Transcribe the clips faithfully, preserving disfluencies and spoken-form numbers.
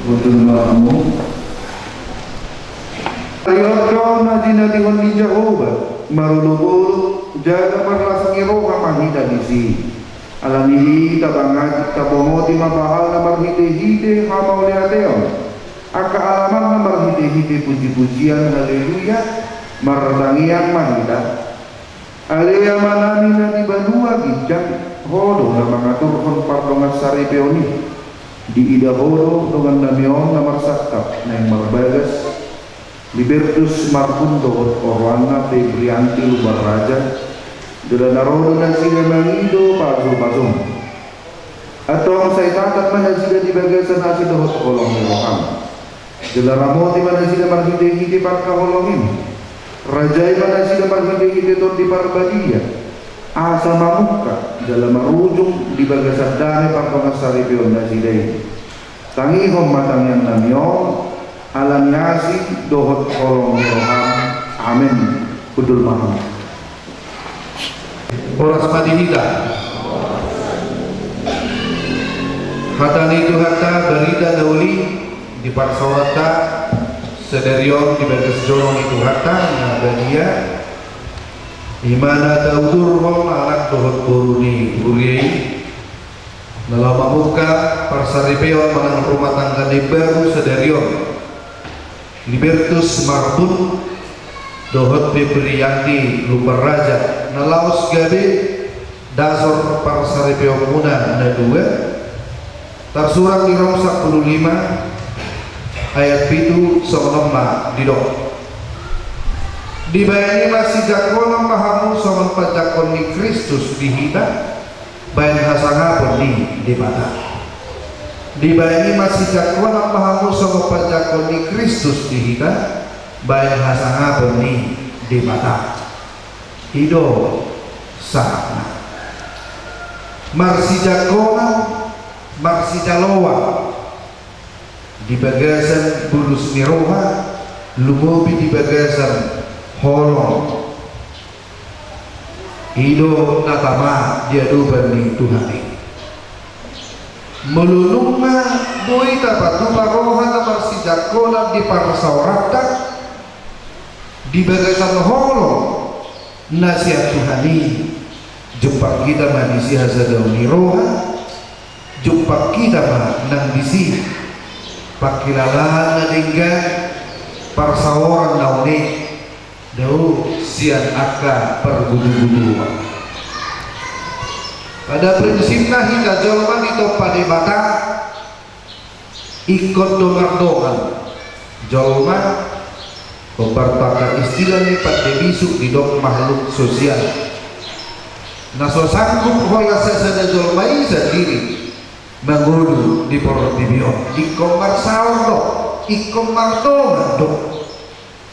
Botul mamu. Ayo kau na jinadihon ni Jahowa, marolopolop, jala marlas ni roha ma hita disi. Alani i tabangati, tabongoti ma pahalna marhitehite hamauliateon, angka alamanna marhitehite pujipujian, haleluya, martangiang ma hita. Ale Amanami na di banua ginjang, Ho do na mangaturhon pardongansaripeon i. Diida Ho do dongannami on na marsangkap naeng marbagas, Libertus Marbun dohot oroanna Febrianti Lumban Raja, jala na ro do nasida mangido pasupasum. Antong sai tatap ma nasida di bagasan asi dohot holong ni roham. Jala ramoti ma nasida marhitehite pangkaholongim. Rajai ma nasida marhitehite Tondi Parbadia, asa mamungka jala marujung di bagasan dame pardongansaripeon nasida i. Tangihon ma tangiangnami on, ala ni asi dohot holong ni roham. Amen. Hundul ma hamu. Horas ma di hita. Hata ni Tuhanta, barita na uli, di parsaoranta sadari on di bagas joro ni Tuhanta na badia, i ma na taudurhon anak dohot boru ni huria i, na laho mamungka parsaripeon manang rumah tangga na imbaru sadari on. Libertus Marbun dohot Febrianti Lumban Raja, na laos gabe dasor parsaripeonmuna na dua, tarsurat di Rom sampulu lima ayat pitu, songon on ma didok. Dibahen i masijangkonan ma hamu songon panjangkon ni Kristus di hita, bahen hasangapon ni Debata. Dibahen i masijangkonan ma hamu songon panjangkon ni Kristus di hita, bahen hasangapon ni Debata. I do sangapna. Marsijangkonan, marsijaloan di bagasan bulus ni roha, lumobi di bagasan holong. I do na tama di adopan ni Tuhan i. Molo nunga boi tapatupa roha na marsijangkonan di parsaoranta di bagasan holong na sian Tuhan i, jumpang hita ma disi hasadaon ni roha, jumpang hita ma nang disi pangkilalaan na denggan, parsaoran na une, dao sian angka pargujugujuon. Pada prinsipna hita jolma ditompa Debata, ingkon do mardongan. Jolma, hombar tu angka istilah ni pande bisuk, didok makhluk sosial. Na so sanggup holan sasada jolma i sandiri mangolu di portibi on. Ingkon marsaor do, ingkon mardongan do.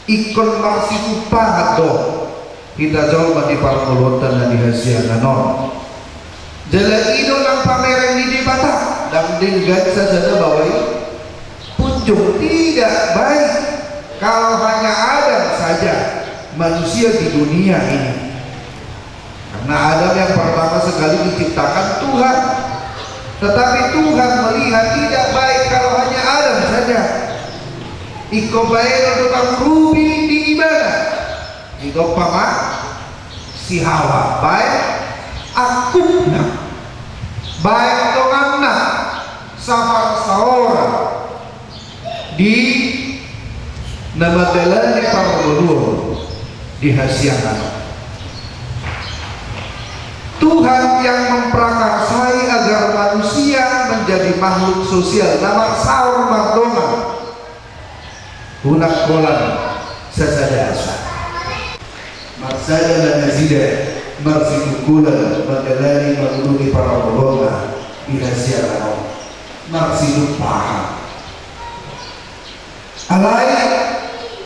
Ingkon marsitumpahan do hita jolma di parngoluonta na di hasiangan on. Jala i do nang pamereng ni Debata, ndang denggan sasada baoa i. Punjung, tidak baik kalau hanya Adam saja manusia di dunia ini. Karena Adam yang pertama sekali diciptakan Tuhan. Tetapi Tuhan melihat tidak baik kalau hanya Adam saja. Ingkon baenon do tarurupi di ibana. Ditompa ma si Hawa, baen angkupna, baen donganna, saparsaoran di na mandalani parngoluon di hasiangan on. Tuhan yang memprakarsai agar manusia menjadi makhluk sosial, na marsaor mardongan, unang holan sasada asa. Marsada ma nasida marsitungkolan mandalani manguluni parngoluonna di hasiangan on, marsitumpahan. Alai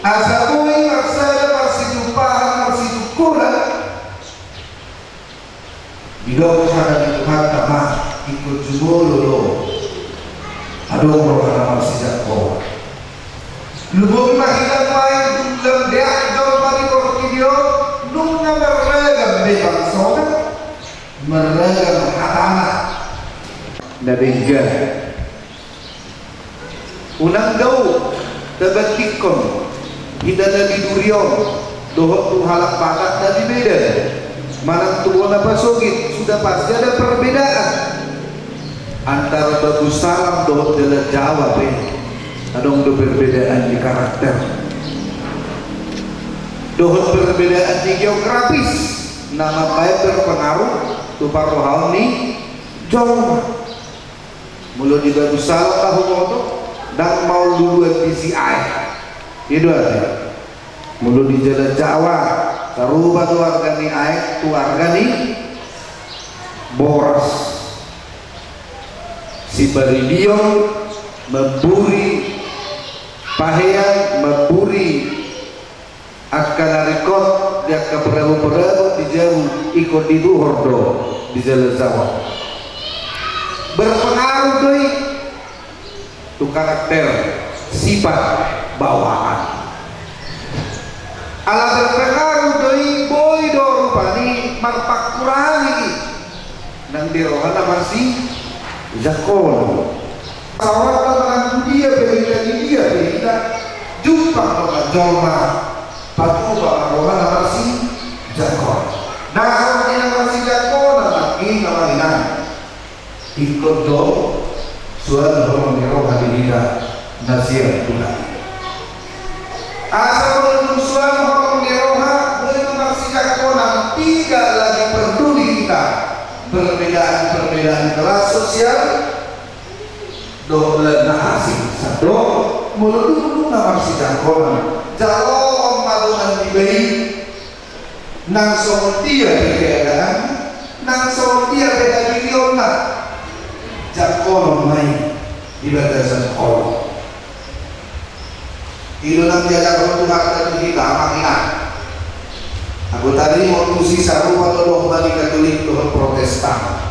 asa boi marsada, marsitumpahan, marsitungkolan, didok hata ni Tuhanta ma, ingkon jumolo do adong roha na marsijangkonan. Lumobi ma hita nuaeng, dung lam deak jolma di portibi on, nunga marragam be bangsona, marragam hatana. Na denggan. Unang gau tabantingkon hita na di duri on dohot tu halak Batak na di Medan manang tu bona pasogit. Sudah pasti ada perbedaan antara Babu Salam dohot jala Jawa pe. Adong do perbedaan di karakter dohot perbedaan di geografis na mambaen berpengaruh tu parrohaon ni jolma. Molo di Babu Salam, huboto, ndang maol luluan disi aek. I do ate. Molo di jala Jawa, sarupa do arga ni aek tu arga ni boras. Siparidion mamburi pahean, mamburi angka na ringkot di angka perabot-perabot di jabu, ingkon diduhor do di jala Jawa. Berpengaruh do i tu karakter, sifat bawaan. Ala berpengaruh do i, boi do rupani marpangkurangi i nang di roha na marsijangkon. Saoran na manang tu dia pe hita, di dia pe hita, jumpang do ma jolma patupa ma roha na marsijangkon. Na saoran i na marsijangkon, nangkin na maringan. Ingkon do suan holong ni roha di hita na sian Tuhan. Asa molo dung suan holong ni roha, boi ma marsijangkonan, tidak lagi peduli kita perbedaan-perbedaan kelas sosial dohot na asing, sandok molo dung na marsijangkonan, jaloon ma dongan niba i. Nang songon dia pe keadaan, nang songon dia pe hagirionna, jangkonon ma i di bagasan holong. I do na diajarhon Tuhanta tu hita, Amang Inang. Anggo taringot tusi, sarupa do dogma ni Katolik dohot Protestan.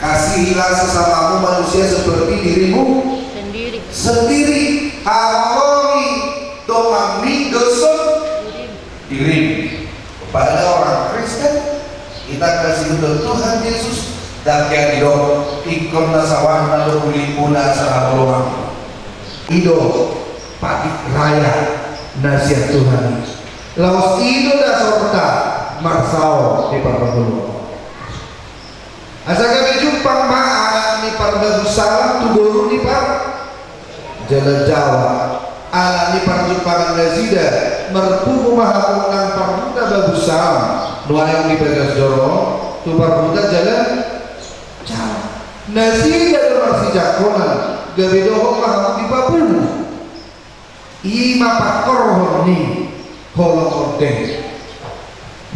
Kasihilah sesamamu manusia seperti dirimu sendiri. Sendiri. Haholongi donganmi dohot dirim. Pada orang Kristen, hita kasihon Tuhan Yesus, dang jadi dong, ingkon na sawarna do ulitmuna asa haholongan. I do patik raya na sian Tuhan i. Laos i do dasorta marsaor di parngoluon. Asa gabe jumpang ma anak ni parbabusan tu boru ni parjalajawa. Anak ni parjumpangan nasida marpungu ma hamu nang parhuta babusan nuaeng di bagas joro tu parhuta jalajawa. Nasida do marsijangkonan gabe dohot ma hamu dipapungu. I ma pangkorhon ni holong on.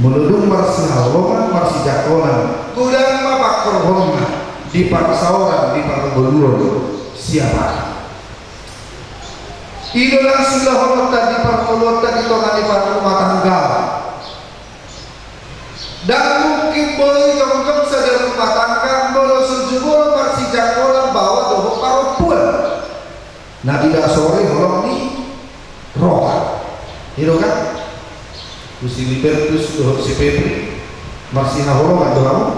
Molo dung marsihaholongan, marsijangkonan, godang ma pangkorhonna di parsaoran, di parngoluon siapari. I do nang siulahononta di parngoluonta di tonga ni parrumatangga. Ndang mungkin boi jongjong sada rumah tangga molo so jumolo marsijangkonan baoa dohot parompuan. Na didasori holong ni roha. I do kan? Tu si Libertus dohot si Febri, marsihaholongan do hamu?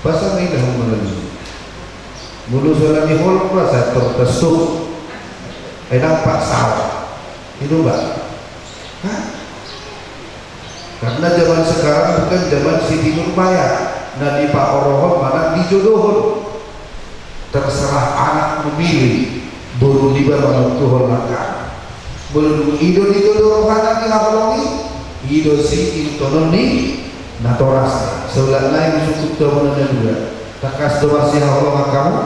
Pasa ma ina hamu manang i. Molo so alani holong, pasa tortas tu. Ai ndang paksa. I do ba. Hah? Karena zaman sekarang bukan zaman Siti Nurbaya, na dipaorohon manang dijodohon. Terserah anak memilih boru niba mangontuhon langkahna. Molo dung i do dijodohon anak ni haholongi, i do si intonon ni natoras. Saulak nai disungkun tu hamu na dua. Tangkas do marsihaholongan hamu?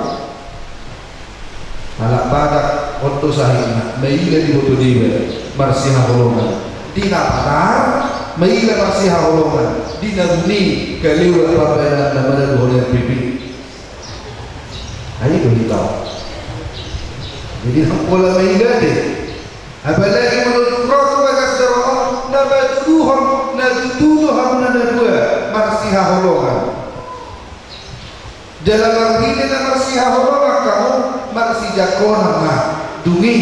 Halak Batak on do sahitna, maila diboto deba marsihaholongan. Di na patar, maila marsihaholongan. Di na buni, kalewat pambahenan na madabu hona R P P. Ai do hita. Jadi, ndang pola maila de. Apalagi molo dung ro tu bagas joro on, na patuduhon, na tutu do hamu na dua marsihaholongan. Jala marhite na marsihaholongan hamu, marsijangkonan ma. Dung i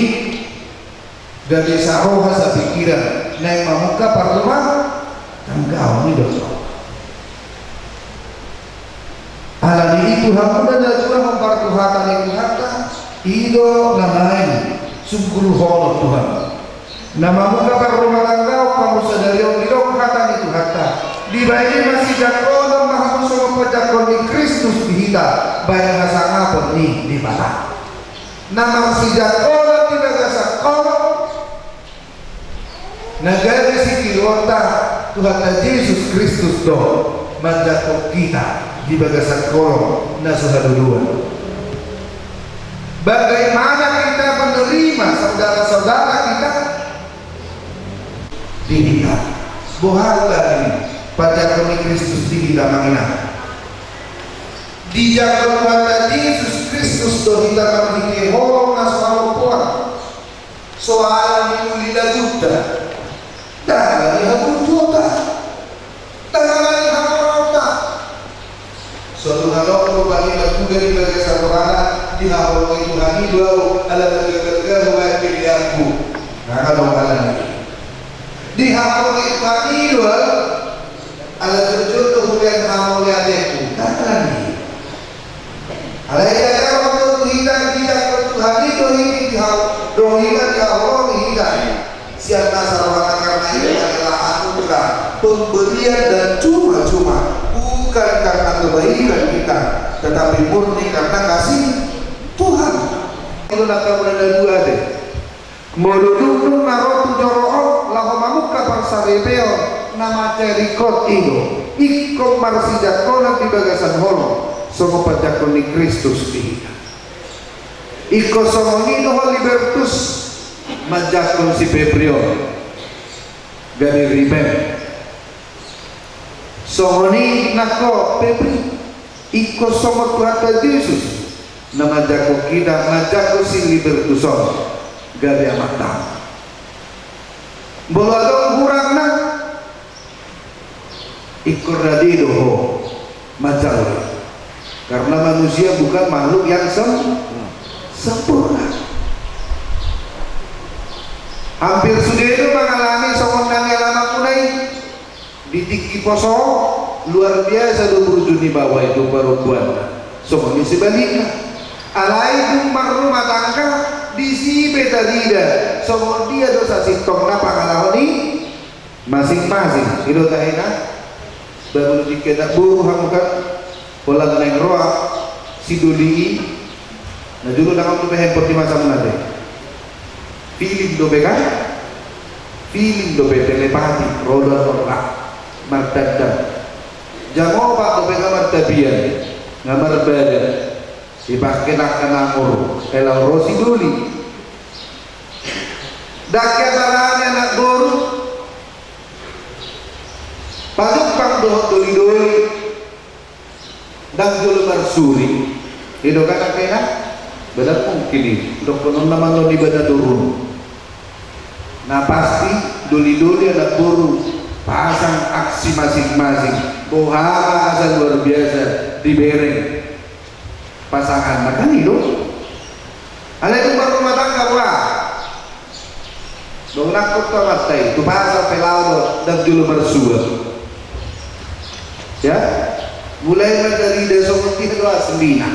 gabe saroha sapikiran, naeng mamungka parrumatanggaon, i do. Alani i tu hamu na dua, hombar tu hata ni Tuhanta, Na naeng sungkul ho Tuhan. Na mamungka parrumatanggaon hamu sadari on, didok hata ni Tuhanta: Dibahen i masijangkonon ma hamu songon panjangkon ni Kristus di hita, bahen hasangapon ni Debata. Na marsijangkonon di bagasan holong na gabe sitiruonta, Tuhanta Jesus Kristus do manjangkon hita di bagasan holong na so haduduan. Bagaimana kita menerima saudara-saudara kita di hita? Boha do gabe panjangkon ni Kristus di hita, amang inang? Dijangkon Tuhanta Jesus Kristus do hita marhite holong na so halompoan. Soalna di uli laguta, ndang ala ni haburjuonta, ndang ala ni hamoraonta. Songon na adong do panghibaon di bagasan rohana, dihaholongi Tuhan i do ahu ala na gabe gabe hubahen peleanku. Ndang adong ala ni i. Dihaholongi Tuhan i do ahu ala jotjot do hubahen hamauliatengku. Ndang ala ni i. Alai diajarhon do tu hita, dijangkon Tuhan i do hita, diha-, do hita dihaholongi hita sian nasa rohana, karna i adalah anugerah, pemberian dan cuma-cuma, bukan karena kebaikan kita, tetapi murni karena kasih Tuhan. Itu nak kamu dan dua deh. Molo dung na ro tu joro on laho mamungka parsaripeon, na mansai ringkot i do ingkon marsijangkonon di bagasan holong songon panjangkon ni Kristus di hita. Ingkon songon i do ho Libertus manjangkon si Febri on gabe rimem. Songon i nangkin ho Febri, ingkon songon Tuhanta Jesus na manjangkon hita, manjangkon si Libertus on gabe amanta. Molo adong hurangna, ingkon rade do ho manjalo i. Karna manusia bukan makhluk yang sem-, sempurna. Hampir sude do mangalami songon na nialamanmuna i. Di tingki poso, luar biasa do burju ni baoa i tu parompuanna. Songon i sebalikna. Alai dung marrumah tangga, disi pe tarida songon dia do sasintongna pangalaho ni masing-masing. I do tahe na, baru di kena boru hamu kan. Holan naeng ro ahu, si doli i, na jolo ndang adong dope handphone di masamuna be. Feeling dope kan? Feeling dope, telepati, ro do ahu, ro do ahu, mardangdang. Jam opat dope nga martapian, nga marbadan. Dipake nangkin anggur, hela ro si doli. Ndang kebarani anak boru. Pajumpang dohot doli-doli. Ndang jolo marsuri. I do kan angka inang? Ndang mungkin i. Dohonon nama non ibadah turun. Na pasti doli-doli anak boru pasang aksi masing-masing. Boha ma asa luar biasa dibereng pasanganna kan i do. Alai dung marrumah tangga boha? Dung nangkok tu amanta i, tu pasar pe laho do, ndang jolo marsua. Ya? Mulai ma tarida songon dia do aslina.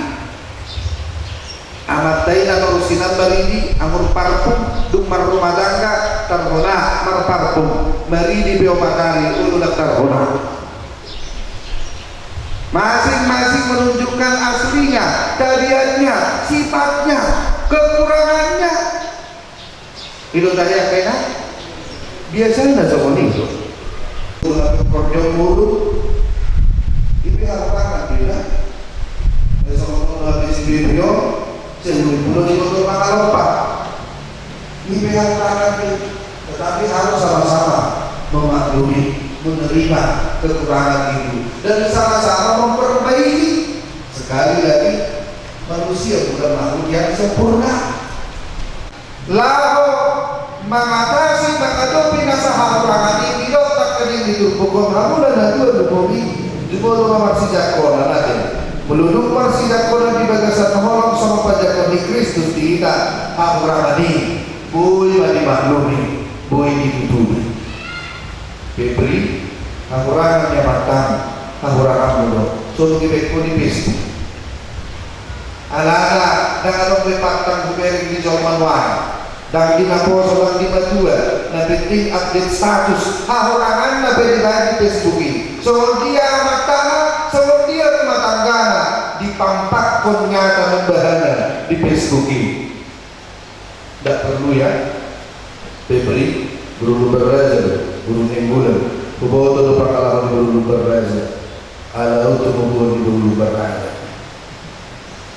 Amanta i na torus sian maridi anggur parfum, dung marrumah tangga tarhona marparfum, maridi pe opat ari olo ndang tarhona. Masing-masing menunjukkan aslinya, tabiatnya, sifatnya, kekurangannya. I do tahe angka inang? Biasana songon i do. Ulah pe porjo mulu. I pe harutangan do i. Songon on habis video, sehingga pulo di motor mangalompa. I pe harutangan do i. Tetapi harus sama-sama memaklumi, menerima kekurangan itu, dan sama-sama memperbaiki. Sekali lagi, manusia bukan makhluk yang sempurna. Laho mangatasi, mangadopi nasa hahurangan i, didok nangkin di turpuk on, hamu na dua dohot i, jumolo ma marsijangkonon ate. Molo dung marsijangkonon di bagasan holong songon panjangkon ni Kristus di hita, hahurangan i boi ma dimaklumi, boi ditutupi. Febri, hahurangan ni amantam, hahuranganmu do. So dung dibaen ho di Facebook. Alana Ndang adong be pantang hubereng di jolma nuaeng. Ndang di na poso, ndang di na tua, na penting update status. Hahuranganna pe dibaen di Facebook i. Songon dia amantana, songon dia rumah tanggana, dipampakkon nyata nang bahana di Facebook i. Ndak perlu ya. Febri, boru Lumban Raja do, boru Nainggolan. Huboto do pangalaho ni boru Lumban Raja. Ala au tu huboto ni boru Lumban Raja.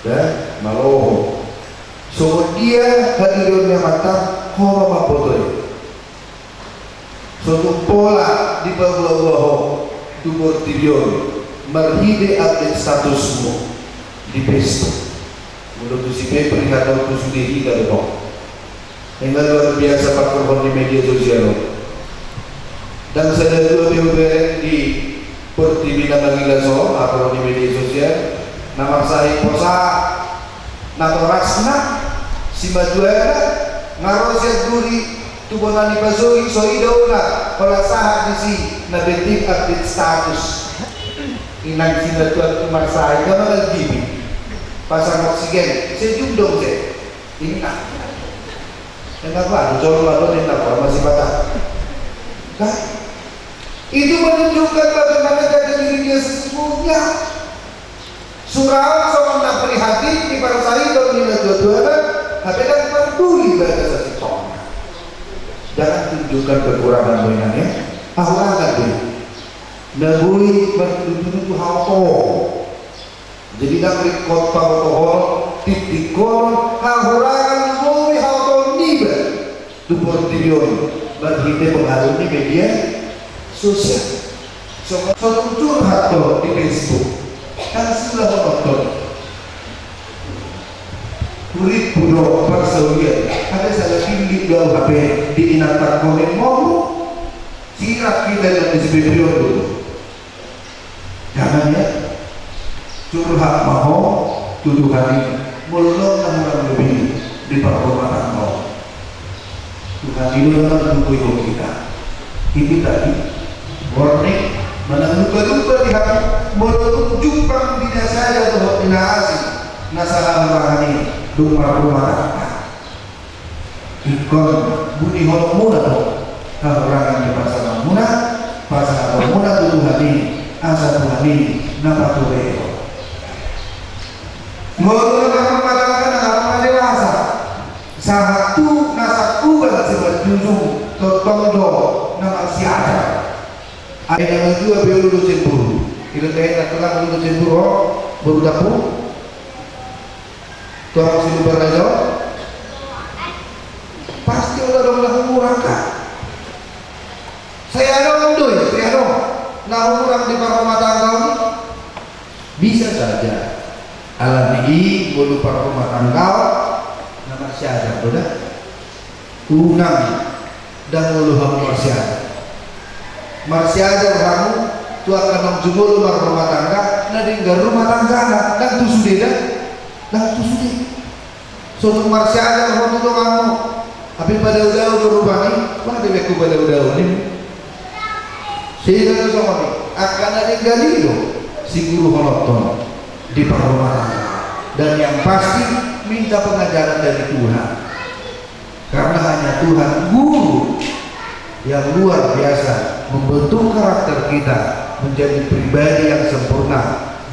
Da, maloho. Songon dia hadiron ni amanta, ho ma mamboto i. So tung pola dipaboaboa ho tu portibi on marhite update statusmu di Facebook. Molo tu si Febri hatau tu sude hita do ho. Ima luar biasa pangkorhon ni media sosial on. Ndang sada dua be hubereng di portibi na mangila so, pangkorhon ni media sosial, na marsahit posa, natorasna, simatuana, nga ro sian duri, tu bona ni pasohi, so i daona, holan sahat disi, na penting update status. Inang simatuan tu marsahit, nga mangalgibi. Pasang oksigen, sejuk do muse. Inang. Inang apa? Jolma do inang apa? Masih patah. Nah, itu menunjukkan bagaimana jati diri dia sesungguhnya. Suraon songon na prihatin, diparsahiton ni natuatuana, hape ndang parduli bagasan sitongka. Jangan tunjukkan kekurangan do inang ya. Hahurangan do i. Na boi martudutudu tu haotoon. Jadi ndang ringkot paotohon, titikonon, hahurangan na boi haotoon niba. Tu portibi on, marhite pengaruh ni media sosial. So, so tung curhat do di Facebook. Kan sudah menonton. Hurimpu do parsaulian. Ada salah tinggi do hape di inatan konek mau. Sirak kita dengan di sebebion dulu. Jangan ya. Curhat ma ho tu Tuhan i, molo na hurang lobi di parrumah tangga on. Tuhan i do na marhubungi ho kita. Ini tadi warning, manang lupa-lupa di hati, molo tung jumpang di na sada dohot di na asing, na sahahurangan i dung marrumah tangga. Ingkon bunihononmuna do hahurangan ni pasanganmuna, pasahatonmuna tu Tuhan i, asa Tuhan i na paturehon. Molo na marrumah tangga na adong na dewasa, sahat tu na sangkuban simanjujung, tongtong do na marsiajar. Ai na matua be ulu do cemburu. Ilo tehe na tulang ulu do cemburu, ho, boru Dapu. Tu amang si Lumban Raja on? Pasti olo adong na humurang kan? Sai adong do i, sai adong na humurang di parrumah tangga on? Bisa saja. Alani i molo parrumah tangga on na marsiajar do da. Unang, ndang olo hamu marsiajar. Marsiajar hamu tu angka naung jumolo marrumah tangga, na denggan rumah tanggana, ndang tu sude da, ndang tu sude. So tung marsiajar ho tu donganmu, hape padao-dao do rupani, bah, debe ku padao-dao ni. Sehingga tu songon i, angka na denggan i do siguruhononton di parrumah tangga. Dan yang pasti, minta pengajaran dari Tuhan. Karena hanya Tuhan guru yang luar biasa membentuk karakter kita menjadi pribadi yang sempurna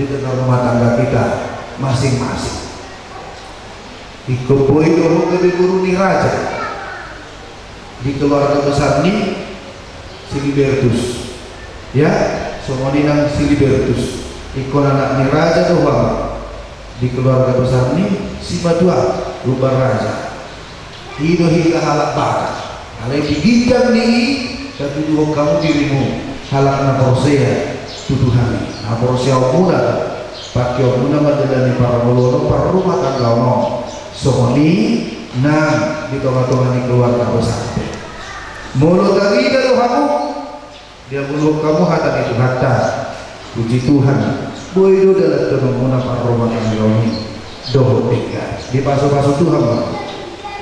di tengah rumah tangga kita masing-masing. Ingkon boi do ho gabe boru ni raja di keluarga besar ni Silibertus. Ya, songon i nang Silibertus. Ingkon anak ni raja do ho di keluarga besar ni simatua Lumban Raja. I do hita halak Batak. Alai di ginjang ni i, tatuduhon hamu dirimu halak na porsea tu Tuhan i. Na porseaonmuna, pangkeonmuna mandalani parngoluon on, parrumah tanggaon on. Songon i nang di tonga-tonga ni keluarga besar pe. Molo tarida do hamu, diabolhon hamu hata ni Tuhanta. Puji Tuhan, boi do dalanhononmuna parrumah tanggaon i dohot denggan. Dipasupasu Tuhan ma.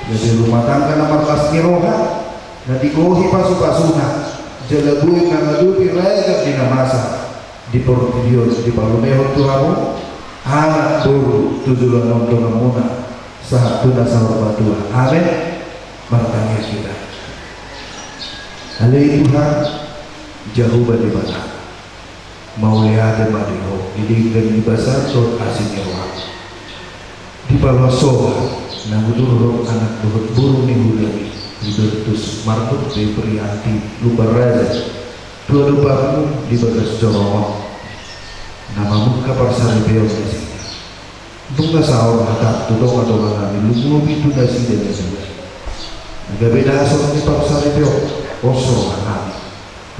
Jadi rumah tangga na marlas ni roha, na digohi pasupasuna, jala boi mangadopi ragam ni na masa di portibi on, dipalumehon tu hamu anak boru tu joloan on donganmuna. Sahat tu na saur matua. Amen. Martangiang hita. Ale Tuhan, Jahowa Debata, mauliate ma di Ho di denggan ni basa dohot asi ni roha. Dipaloas Ho ma na manguduthon anak dohot boru ni huriaM, Libertus Marbun Febrianti Lumban Raja, tu adopanMu di bagas joro on, na mamungka parsaripeon nasida. Dung na saur hatangku tu dongan-dongan nami, lumobi tu nasida na dua, na gabe dasor ni parsaripeon on, rohanami,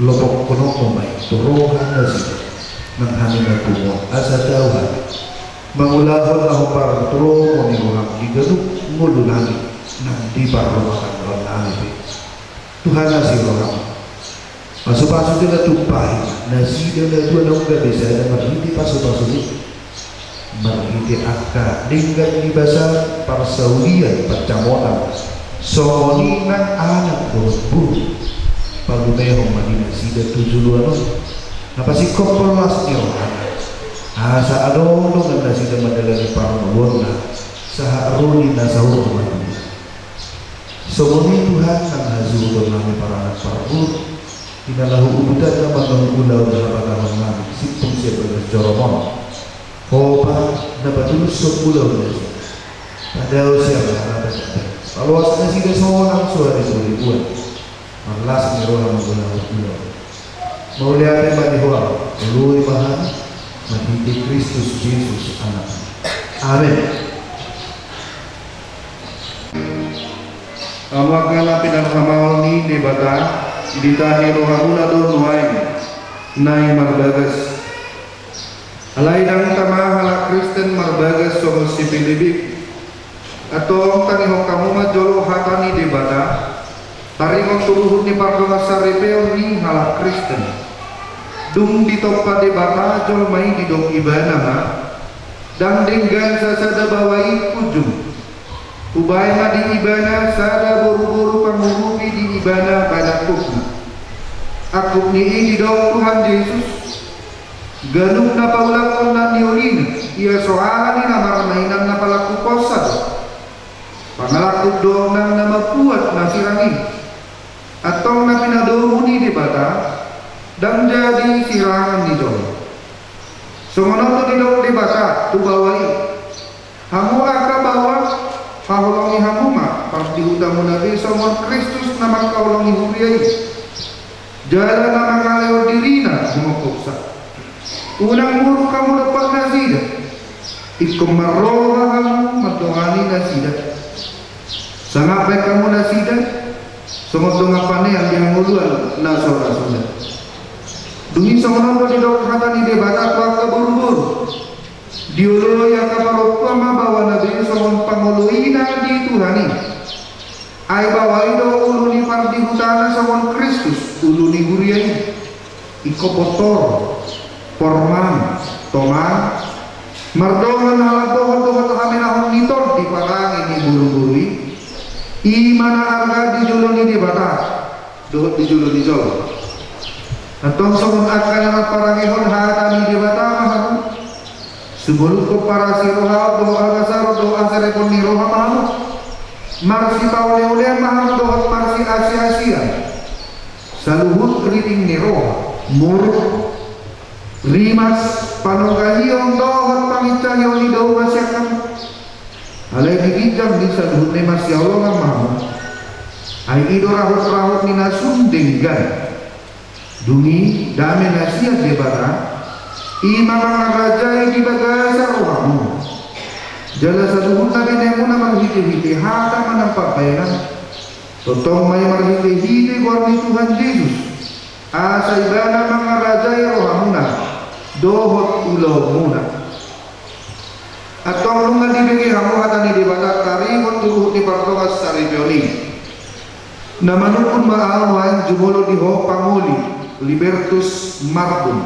lopokhononMu ma i tu roha nasida, nang hami na pungu on, asa tau hami mangulahon na hombar tu lomo ni rohaM di ganup ngolu nami, nang di parrumah tanggaon nami pe. Tuhan, asi rohaM, pasu-pasu, jala tumpahi nasida na dua naung gabe sada marhite pasu-pasuMi, marhite angka denggan ni basa, parsaulian, pansamotan, songon i nang anak dohot boru. Palumehon ma di nasida tu joloan on na pasingkophon las ni rohana, asa adong dongan nasida mandalani parngoluonna sahat ro di na saur matua. Songon i Tuhan, nang hasuhuton nami paranak parboru, di na laho udutanna manang ulaon na hapatahon nami simpul sian bagas joroM on, Ho ma na patulushon ulaon nasida. Padao sian harapan, paloas nasida sonang so haribu-ribuan, marlas ni roha mangulahon ulaon. Mauliate ma di Ho, olo ma hami, marhite Kristus Jesus AnakMi. Amen. Hamu angka na pinarhamaol ni Debata, ditahi rohamuna do nuaeng na i marbagas. Alai ndang tama halak Kristen marbagas songon si Pilip i. Antong tangihon hamu ma jolo hata ni Debata, taringot tu ruhut ni pardongansaripeon ni halak Kristen. Dung ditompa Debata jolma i, didok Ibana ma, ndang denggan sasada baoa i punjung. Hubaen ma di ibana sada boruboru pangurupi di ibana bahen angkupna. Angkup ni i didok Tuhan Jesus. Ganup na paulakhon na niulina, ia so aha ni na marnainan na palangkuphonsa do. Pangalangkup do nang na mambuat na sirang i. Antong na pinadomu ni Debata, ndang jadi sirangan ni jolma. Songon on do didok Debata tu baoa i. Hamu angka baoa, haholongi hamu ma pardihutamuna be songon Kristus na mangkaholongi huria i, jala na mangalehon dirina mangongkopsa. Unang muruk hamu dompak nasida. Ingkon marroha hamu mandongani nasida. Sangap baen hamu nasida songon dongan panean di hangoluan na so ra suda. Dung i songon on do didok hata ni Debata tu angka boruboru. Dioloi angka parompuan ma baoana be songon pangoloina di Tuhan i. Ai baoa i do ulu ni pardihutana songon Kristus ulu ni huria i. Ingkon pintor, porman, tongan, mardongan halak dohot dohot hamenahon ni tondi parange ni boruboru i. I ma na arga di jolo ni Debata dohot di jolo ni jolma. Antong songon angka na marparangehon hata ni Debata ma hamu. Sumolukhon parasi roha dohot habasaron dohot haserepon ni roha ma hamu. Marsipaoleolean ma hamu dohot marsiasiasian. Saluhut riting ni roha, muruk, rimas, panungkahion dohot panginsahion ni dauba sian hamu. Alai di ginjang ni saluhutna i marsihaholongan ma hamu. Ai i do rahutrahut ni na sun denggan. Dung i dame na sian Debata, i ma mangarajai di bagasan rohamuna. Jala saluhutna be naemuna marhitehite hata manang pambahenan, tongtong ma i marhitehite goar ni Tuhan Jesus. Asa ibana mangarajai rohamuna dohot ulaonmuna. Antong nunga dibege hamu hata ni Debata taringot tu ruhut ni pardongansaripeon i. Na manungkun ma ahu nuaeng jumolo di ho pangoli Libertus Marbun.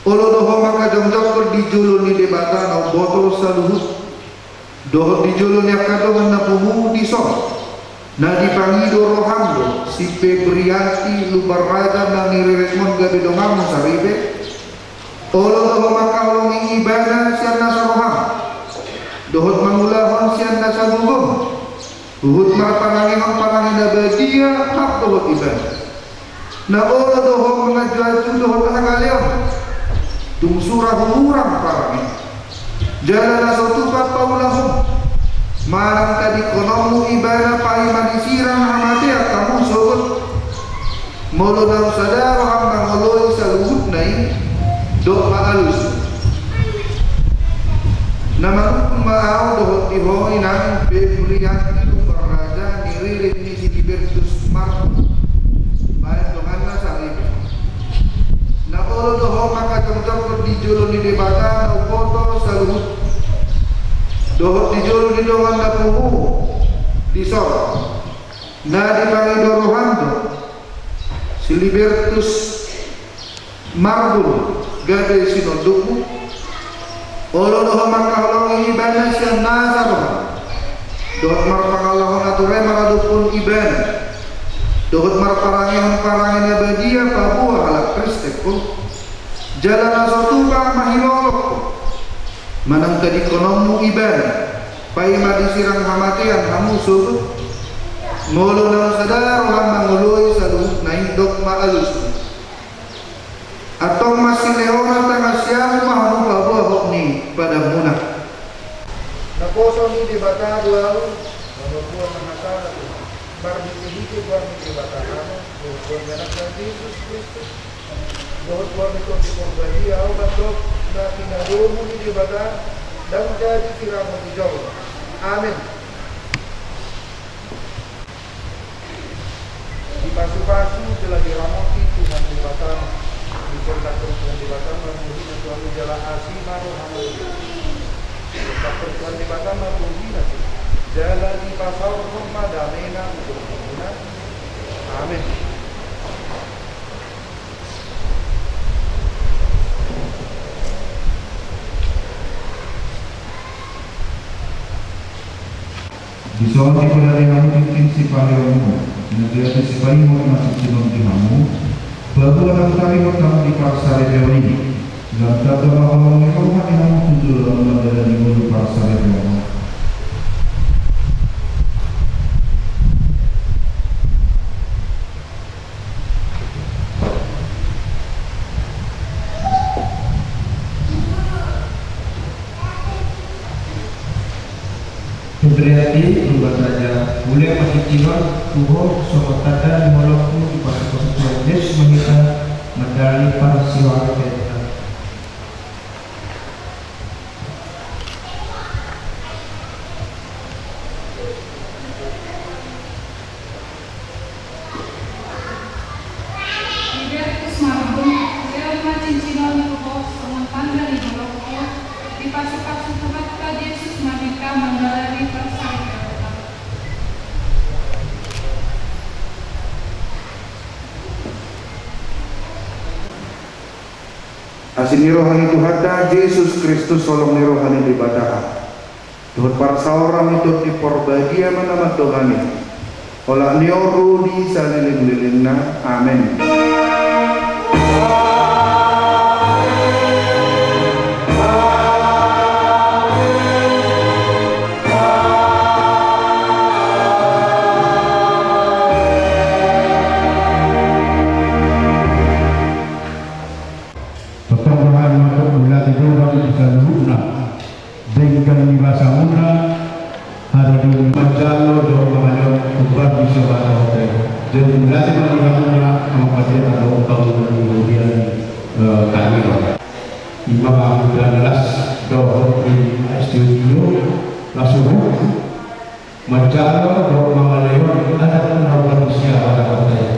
Olo do ho mangkajongjongkon di jolo ni Debata na umboto saluhut. Dohot di jolo ni angka dongan na pungu dison, na dipangido roham do si Febrianti Lumban Raja na niriritmon gabe donganmu saripe. Olo do ho mangkaholongi ibana sian nasa roham, dohot mangulahon sian na sagogo, huhut marparangehon parange na badia, rap dohot ibana. Na olo do ho manganju-anju dohot hagaleon, tung sura hurang parange. Jala na so tupat paulahon, manang tadingkononmu ibana paima disirang hamatean hamu sogot. Molo naung sada roham mangoloi saluhutna i, dok ma alus. Na manungkun ma ahu dohot di ho inang Febrianti, umpar raja ni ririt ni si Libertus Mark. Baen donganna saripe. Na olo do ho mangkajongjongkon di jolo ni Debata na umboto saluhut, dohot di jolo ni dongan na pungu di sor. Na dipangido roham do si Libertus Marbun gabe sinondukmu. Olo do ho mangkaholongi ibana sian nasa roha, dohot marpangalaho na ture maradophon ibana, dohot marparangehon parange na badia paboa halak Kristen ho. Jala na so tupat ma hilolongkon, manang tadingkononmu ibana paima disirang hamatean hamu sogot. Molo naung sada roham mangoloi saluhutna i, dok ma alus. Antong mansai lehonan tangan siamun ma hamu paboa hot ni padanmuna. Naposo ni Debata do ahu, molo tua mangasala tu ho, marbitehite goar ni Debata Ama, dohot goar ni Anakna Jesus Kristus, dohot goar ni Tondi Porbadia, ahu mandok na tinadomu ni Debata, ndang jadi siramoti jolma. Amen. Dipasupasu jala diramoti Tuhan Debata. Disorgahon Tuhan Debata ma bohina tu ahu jala asi ma rohana. Disorgahon Tuhan Debata ma bohina tu ahu jala dipasaorhon ma damena tu ahu. Amen. Dison dipoda di hamu tingting sipaheonmu, na jadi sipaingot na sitingon di hamu, paboa na hutaringot hamu di parsaripeon i, lam tamba ma holong ni roha ni hamu tu joloan mandalani ngolu parsaripeon on. Febrianti, Umbahen Raja, ule ma tingtingon tu ho songon tanda ni holongku, dipasupasu Tuhan Jesus ma hita mandalani parsihohatan. Libertus Marbun, ule ma tingtingon tu ho songon tanda ni holongku, dipasupasu Tuhanta Jesus ma hita mandalani parsarinta. Asi ni roha ni Tuhanta Jesus Kristus, holong ni roha ni Debata, dohot parsaoran ni Tondi Porbadia ma na mandongani, olat ni on ro di salelenglelengna. Amen. Tongtong roham ma mauliate Tuhan di saluhutna denggan ni basamuna, haradeon manjalo dohot mangalehon, umbahen di so hata hotbah. Jadi mauliate ma di hamuna, amang pandita dohot angka na di bagian, eh, kami. Ima ma hita na las dohot di studio, langsung. Manjalo dohot mangalehon adat na umbahen di so hata hotbah.